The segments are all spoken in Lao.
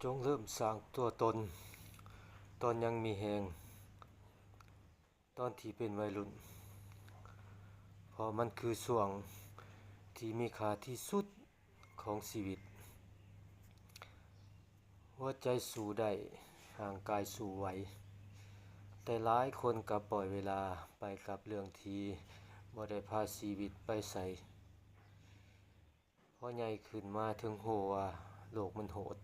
ຈົ່ງເລີ່ມສ້າງຕົວຕົນຕອນຍັງມີແຮງ, ຕອນທີ່ເປັນໄວລຸ້ນ, ເພາະມັນຄືຊ່ວງທີ່ມີຄ່າທີ່ສຸດຂອງຊີວິດ. ຫົວໃຈສູ້ໄດ້, ຮ່າງກາຍສູ້ໄຫວ, ແຕ່ຫຼາຍຄົນກັບປ່ອຍເວລາໄປກັບເລື່ອງທີ່ບໍ່ໄດ້ພາຊີວິດໄປໃສ. ພໍໃຫຍ່ຂຶ້ນມາເຖິງຮູ້ວ່າໂລກມັນໂຫດ,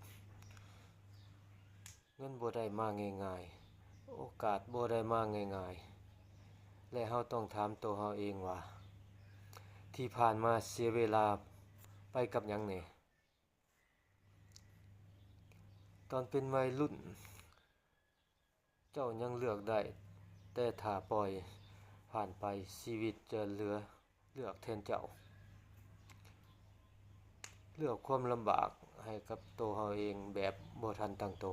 ເງິນບໍ່ໄດ້ມາງ່າຍໆ, ໂອກາດບໍ່ໄດ້ມາງ່າຍໆ ແລະ ເຮົາຕ້ອງຖາມໂຕເຮົາເອງວ່າ ທີ່ຜ່ານມາເສຍເວລາໄປກັບຫຍັງແດ່? ຕອນເປັນໄວລຸ້ນ, ເຈົ້າຍັງເລືອກໄດ້, ແຕ່ຖ້າປ່ອຍຜ່ານໄປ, ຊີວິດຈະເຫຼືອເລືອກແທນເຈົ້າ. ເລືອກຄວາມລຳບາກໃຫ້ກັບໂຕເຮົາເອງແບບບໍ່ທັນຕັ້ງໂຕ.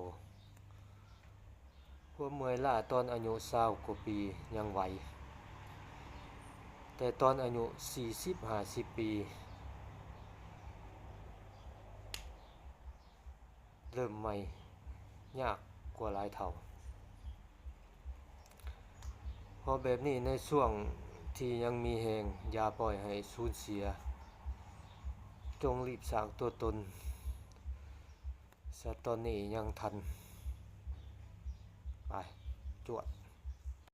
ຄວາມເມື່ອຍລ້າຕອນອາຍຸຊາວກວ່າປີຍັງໄຫວ, ແຕ່ຕອນອາຍຸສີ່ສິບ ຫ້າສິບປີ ເລີ່ມໃໝ່ຍາກກວ່າຫຼາຍເທົ່າ. ເພາະແບບນີ້, ໃນຊ່ວງທີ່ຍັງມີແຮງ, ຢ່າປ່ອຍໃຫ້ສູນເສຍ. ຈົ່ງລີບສ້າງຕົວຕົນຊະ, ຕອນນີ້ຍັງທັນ. ໄປ, ຈວດ.